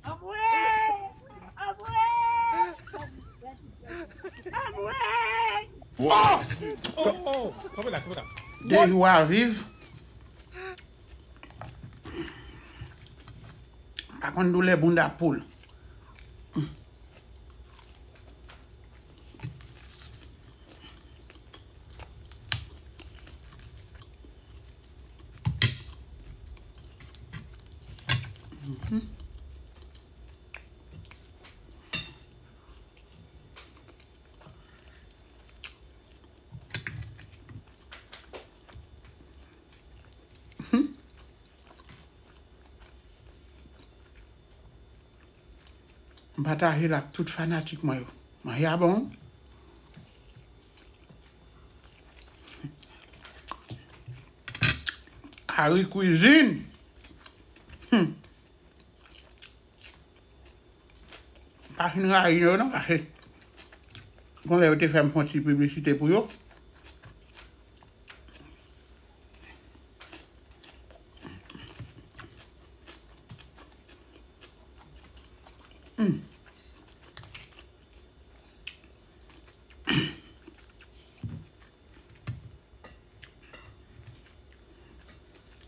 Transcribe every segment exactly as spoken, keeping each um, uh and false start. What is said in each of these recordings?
Anmwey! Anmwey! Anmwey! Oh! Oh, oh, kanpe la, kanpe la. De jou a viv. M pa konn doulè bounda poul. M pataje l ak tout fanatik mwen yo. Manje a bon. Kari kwizin. Hmm. M pa fin rayi yo non, paske gon lè yo te fè m fè yon ti piblisite pou yo. Hmm.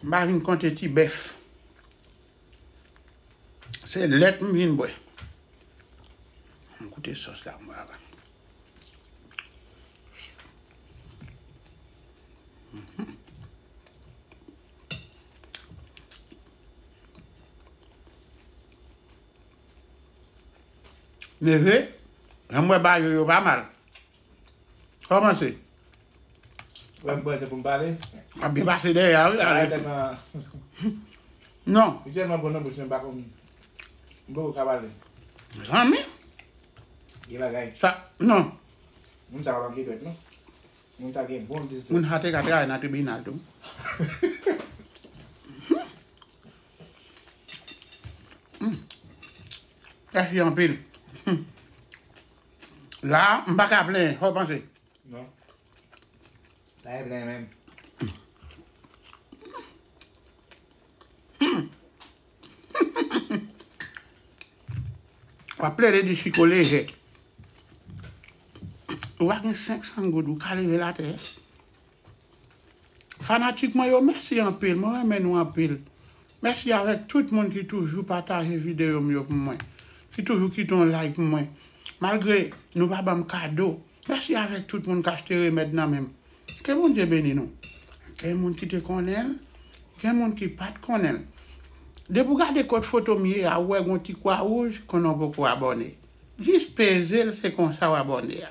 M pa vin konte ti bèf. Se lèt m vin bwè. M goute sòs la, m wè. Mhm. Neve, jan m wè bagay yo, yo pa mal. Kòmanse. Wè m panse pou m pale. A byen pase dèyè a, wi, la. Bagay tèlman... Non. Li tèlman bon nan bouch mwen, m pa konn. M poko ka pale. Zanmi. Gen bagay. Sa, non. Moun sa pa manke dwèt, non. Moun sa gen bon dizon. Moun sa te ka travay nan tribinal tou. Hmm. Mèsi anpil. Hmm. La, m pa ka plenyen, sa w panse? Non. Pa gen plenyen menm. W ap plede di Chiko lejè. Ou pa gen senk san goud, ou ka leve l atè. Fanatik mwen yo, mèsi anpil. Mwen renmen nou anpil. Mèsi avèk tout moun ki toujou pataje videyo m yo pou mwen, ki toujou kite yon like pou mwen. Malgre nou pa ban m kado, mèsi avèk tout moun k achte remèd nan men m. Ke Bondye beni nou. Gen moun ki te konnen l, gen moun ki pa t konnen l. Depi w gade kot foto m ye a, ou wè gon ti kwa wouj, konnen w poko abòne. Jis peze l, se konsa w abòne a.